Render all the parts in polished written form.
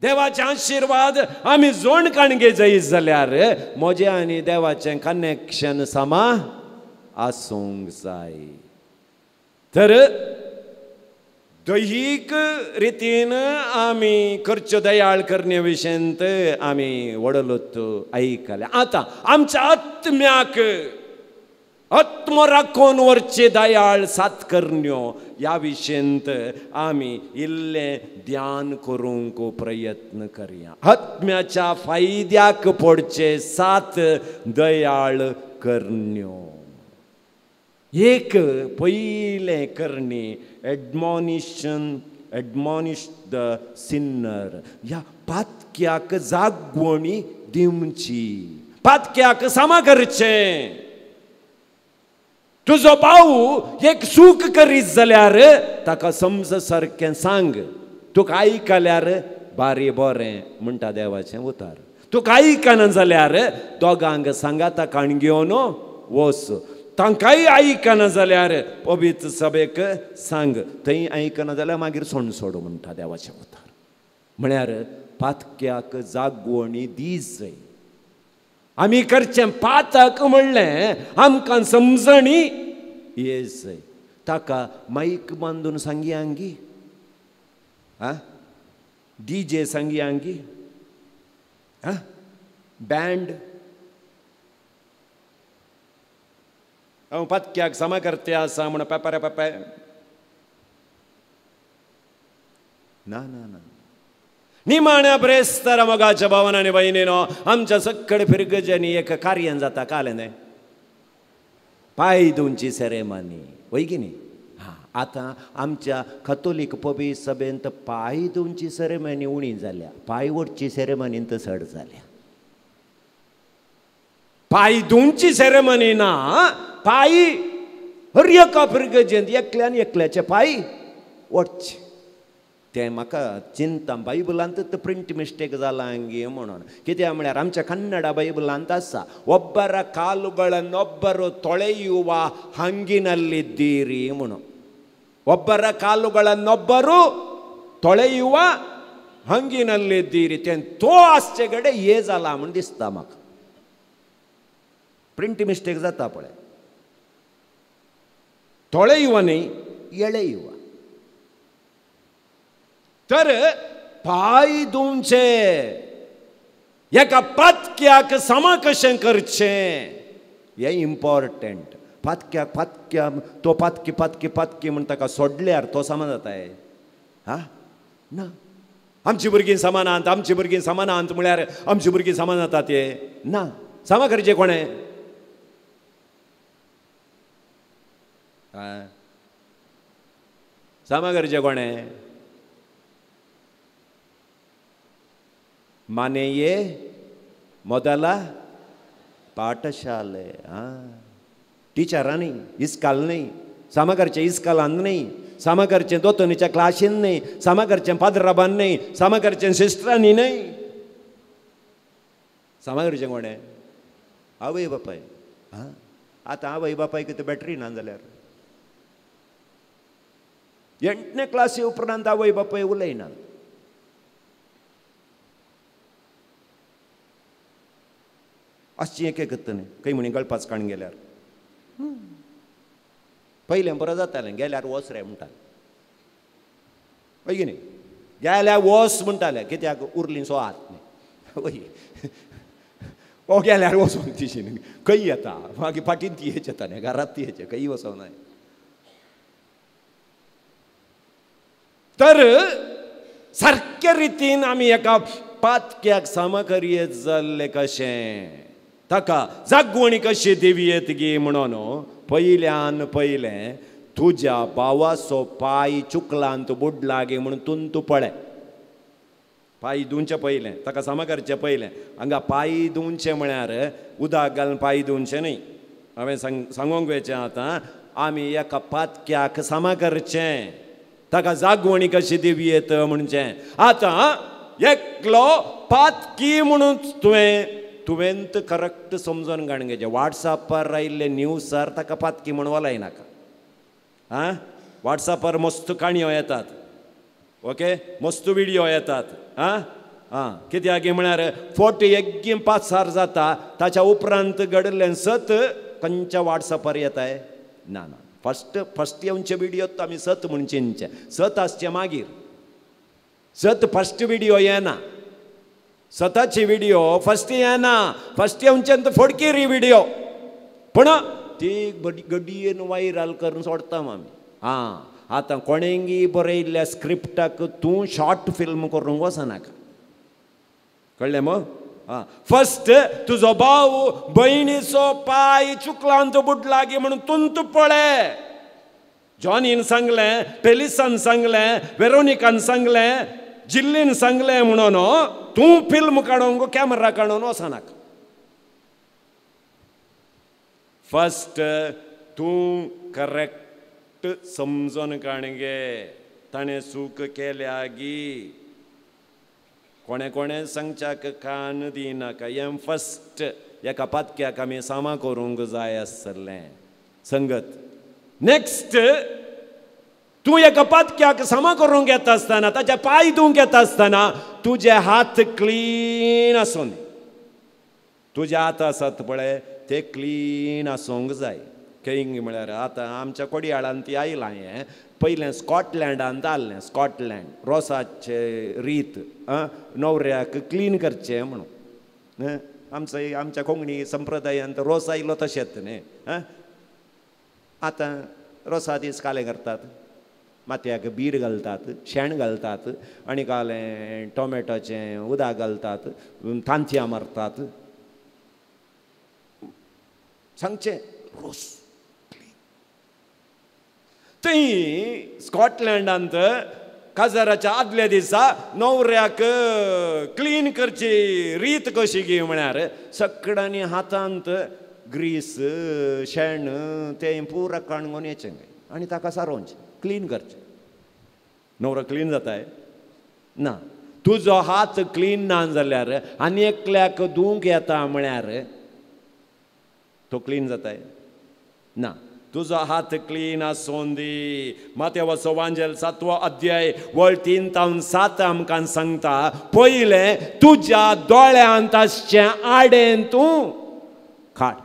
देवाचे आशिर्वाद आमी जोण काणगे जायत जाल्यार म्हजें आनी देवाचें कनेक्शन सामा आसूंक जाय. तर दैहीक रितीन आमी करच्यो दयाळ करणे विशयंत आमी वडलोत आयकलें. आतां आमच्या आत्म्याक आत्मो राखून व्हरचे दयाळ सात करण्यो ह्या विशयंत आमी इल्लें ध्यान करूंक प्रयत्न करया. आत्म्याच्या फायद्याक पडचे सात दयाळ करण्यो. एक पयलें करणी एडमॉनिशन, एडमॉनिश the Sinner. ह्या पातक्याक जागवणी दिवची, पातक्याक सामा करचें. तुजो भाव एक चूक करीत जाल्यार ताका समज सारकें सांग. तुका आयकल्यार बारी बरें म्हणटा देवाचें उतार. तुका आयकना जाल्यार दोगांक सांगाता काण घेवन वच. तांकांय आयकना जाल्यार पवित्र सभेक सांग. थंय आयकना जाल्यार मागीर सोंड सोड म्हणटा देवाचें उतार. म्हळ्यार पातक्याक जागवणी दीस जाय. आमी करचें पातक म्हणलें आमकां समजणी ये जाय. ताका मायक बांदून सांगी आंगी, आं डीजे सांगी आंगी, आं बँड. हांव पातक्याक सामा करते आसा म्हण पेपर पेपे ना ना ना. निमाण्या ब्रेस्तारा मोगाच्या भावान आनी भयणीनो, आमच्या सक्कड फिरगजांनी एक कार्य जाता कालें न्हय, पांय धुवची सेरेमनी वय की न्ही. हां, आतां आमच्या कथोलीक पबी सभेंत पांय धुवची सेरेमनी उणी जाल्या, पांय ओडची सेरेमनी तर चड जाल्या. पांय धुवची सेरेमनी ना, पांय हर एका फिरगजेंत एकल्यान एकल्याचे पांय ओडचे. तें म्हाका चिंता बायबलांत प्रिंट मिस्टेक जाला गे म्हणून. कित्याक म्हळ्यार आमच्या कन्नडा बायबलांत आसा, ಒಬ್ಬರ ಕಾಲುಗಳನ್ನೊಬ್ಬರು ತೊಳೆಯುವ ಹಂಗಿನಲ್ಲಿದ್ದೀರಿ म्हणून. ಒಬ್ಬರ ಕಾಲುಗಳನ್ನೊಬ್ಬರು ತೊಳೆಯುವ हंगिनल्लिद्दीरी तें तो आसचे कडेन हे जाला म्हूण दिसता म्हाका. प्रिंट मिस्टेक जाता पळय. ತೊಳೆಯುವ न्ही, ಎಳೆಯುವ. तर पांय धुवचे, एका पातक्याक समा कशें करचें हें इम्पॉर्टंट. पातक्याक पातक्या तो पातकी पातकी पातकी म्हण ताका सोडल्यार तो समा जाताय? हा ना. आमची भुरगीं समानांत, आमची भुरगीं समानांत म्हळ्यार आमची भुरगीं समान जाता ते ना. समा करचें कोणें? समा करचें कोणें? ಮನೆಯೇ ಮೊದಲ ಪಾಠಶಾಲೆ. टिचरां न्ही, इस्काल न्ही, सामा करचें इस्कालान न्ही, सामा करचें दोतोनीच्या क्लासीन न्ही, सामा करचें पाद्राबान न्ही, सामा करचें सिस्टरांनी न्ही. सामा करचें कोणें? आवय बापाय. आं, आतां आवय बापायक तर बॅटरी ना जाल्यार एंटणे क्लासी उपरांत आवय बापाय उलयना. आसची एक एक न्ही खंय म्हणी गळपाच काण गेल्यार पयलें बरो जातालें, गेल्यार वच रे म्हणटाले, हय की न्ही? गेल्यार वच म्हणटाले, कित्याक उरलीं सो हात न्ही, हय ओ गेल्यार वचोन तिशी खंय येता, मागीर फाटीन ती येच येता न्ही, घरांत ती येचे, खंय वचोंक नाय. तर सारके रितीन आमी एका पातक्याक सामा करयेत जाल्लें कशें, ताका जागवणी कशी दिवयेत गी म्हणून पयल्यान पयलें तुज्या भावाचो पांय चुकलांत बुडला गे म्हणून तूं तूं पळय. पांय धुवचें पयलें, ताका सामा करचें पयलें. हांगा पांय धुवचें म्हळ्यार उदक घालून पांय धुवचें न्ही. हांवें सांगूंक वयचें आतां आमी एका पातक्याक सामा करचें, ताका जागवणी कशी दिवयेत म्हणचें. आतां एकलो पातकी म्हणून तुवें करेक्ट समजून काडून घेवचें. वॉट्सॅपार आयिल्ले न्यूजार ताका पातकी म्हूण वलायनाका. आं, वॉट्सॅपार मस्त काणयो येतात, ओके, मस्त विडियो येतात. आं, आं कित्याक म्हळ्यार फोट एग्गी पासार जाता ताच्या उपरांत घडिल्लें सत खंयच्या वॉट्सॅपार येताय ना ना फस्ट फस्ट येवचे विडियो आमी सत म्हूण चिंतचें सत आसचें मागीर सत फस्ट विडियो येना सताची विडियो फस्ट येना फस्ट येवचें तर फोडकेरी विडियो पूण ती गडयेन वायरल करून सोडता आमी. आं आतां कोणेंगी बरयल्ल्या स्क्रिप्टाक तूं शॉर्ट फिल्म करूंक वचनाका कळ्ळें मग. आं फस्ट तुजो भाव भयणीचो पांय चुकलांत बुडला गी म्हणून तुंत पळय. जॉनीन सांगलें, पेलिसान सांगलें, वेरोनिकान सांगलें, जिल्लीन सांगलें म्हणून तूं फिल्म काडूंक कॅमेरा काडून वचनाका. फस्ट तूं करेक्ट समजून काण गे ताणें चूक केल्या गी कोणें कोणें सांगच्याक कान दिनाका. हें फस्ट एका पातक्याक आमी सामा करूंक जाय आसलें संगत. नेक्स्ट तूं एका पातक्याक सामा करूंक येता आसतना ताच्या पांय धुवंक येता आसतना तुजे हात क्लीन आसून तुजे हात आसात पळय ते क्लीन आसूंक जाय. खंय म्हळ्यार आतां आमच्या कोडयाळान ती आयलां हें पयलें स्कॉटलँडांत आसलें. स्कॉटलँड रोसाचे रीत न्हवऱ्याक क्लीन करचें म्हणून आमचो आमच्या कोंकणी संप्रदायांत रोस आयलो तशेंच न्ही. आतां रोसा दीस कालें करतात, माथ्याक बीर घालतात, शेण घालतात आनी कालें टोमॅटोचें उदक घालतात, तांतयां मारतात. सांगचें रोस थंय स्कॉटलँडांत काजाराच्या आदल्या दिसा न्हवऱ्याक क्लीन करची रीत कशी गी म्हळ्यार सगळ्यांनी हातांत ग्रीस शेण तें पुरा काणून येचें आनी ताका सारोवचें क्लीन करचें. न्हवरो क्लीन जाताय ना. तुजो हात क्लीन ना जाल्यार आनी एकल्याक धुवंक येता म्हळ्यार तो क्लीन जाताय ना. तुजो हात क्लीन आसूं दी. मातेवाचो वांजेल 7वो अध्याय वळ 3 तावन 7 आमकां सांगता पयलें तुज्या दोळ्यांत आसचें आडेन तूं काड.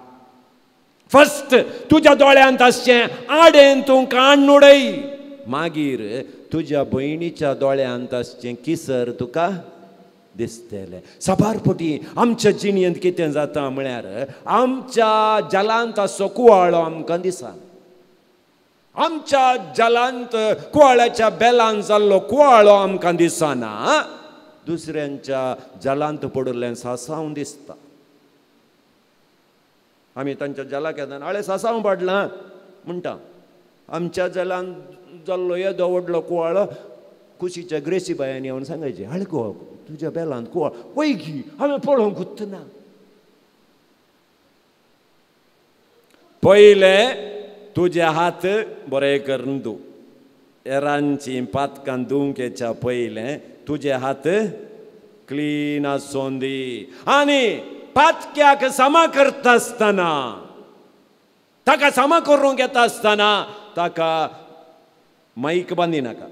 फस्ट तुज्या दोळ्यांत आसचें आडेन तूं काण उडय, मागीर तुज्या भयणीच्या दोळ्यांत आसचें किसर तुका दिसतलें. साबार पटी आमच्या जिणेंत कितें जाता म्हळ्यार आमच्या जलांत आसचो कुवाळो आमकां दिसना. आमच्या जलांत कुवाळ्याच्या बेलान जाल्लो कुवाळो आमकां दिसना, दुसऱ्यांच्या जलांत पडिल्लें सासांव दिसता. आमी तांच्या जलाक येतना आळे सासांव पडलां म्हणटा. आमच्या जलांत जाल्लो येदो व्हडलो कुवाळो कुशीच्या ग्रेसी बायांनी येवन सांगायचें हाड गो तुज्या बेलांत कुवाळ वय गी हांवें पळोवंकूच ना. पयलें तुजे हात बरे करून धू. हेरांची पातकां धुवंक येच्या पयलें तुजे हात क्लीन आसूं दी. आनी पातक्याक सामा करता आसतना ताका सामा करूंक येता आसतना ताका मायक बांदिनाका.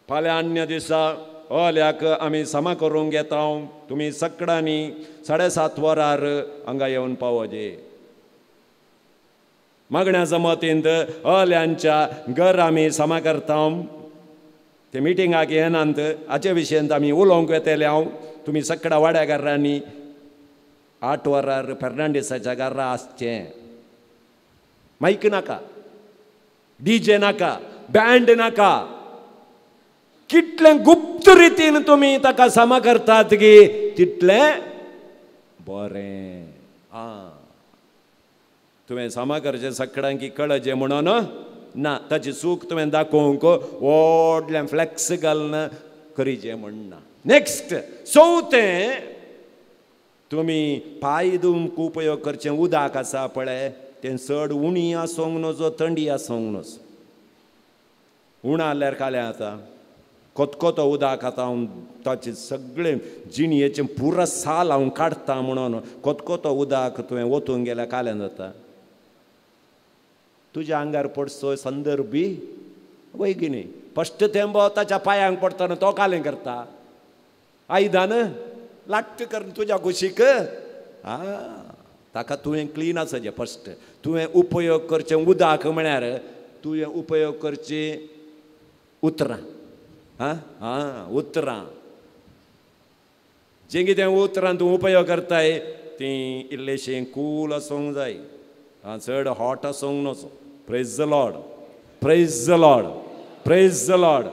फाल्यां अन्य दिसा ओल्याक आमी सामा करूंक येता, तुमी सगळ्यांनी 7:30 वरार हांगा येवन पावोजे. मागण्या जमातींत ओल्यांच्या घर आमी सामा करता. ते मिटिंगाक येनात हाचे विशयांत आमी उलोवंक येतले. हांव तुमी सगळ्या वाड्या घरांनी 8 वरार फेर्नांडीसाच्या घरा आसचें. मायक नाका, डीजे नाका, बँड नाका. कितलें गुप्त रितीन तुमी ताका सामा करतात गी तितलें बरें. आं तुवें सामा करचें सगळ्यांक कळचें म्हणून ना, ताची चूक तुवें दाखोवंक व्हडलें फ्लॅक्स घालून करीचें म्हण ना. नेक्स्ट चवथें तुमी पांय धुवंक उपयोग करचें उदक आसा पळय तें चड उणी आसूंक नजो, थंडी आसूंक नजो. उणा आसल्यार काल्यां जाता कोतकोतो उदक आतां हांव ताचें सगळें जिणयेचें पुरा साल हांव काडटा म्हणून कोतकोतो उदक तुवें ओतूंक गेल्यार काल्यां जाता. तुज्या आंगार पडसो संदर्भ बी वय की न्ही. फस्ट थेंबो ताच्या पांयांक पडटना तो कालें करता, आयदन लाट्ट करून तुज्या कुशीक. ताका तुवें क्लीन आसचें फस्ट. तुवें उपयोग करचें उदक म्हळ्यार तुवें उपयोग करचें उतरां. आं आं उतरां जें कितें उतरां तूं उपयोग करताय तीं इल्लेशें कूल आसूंक जाय, आं चड हॉट आसूंक नजो. Praise the Lord, praise the Lord, praise the Lord.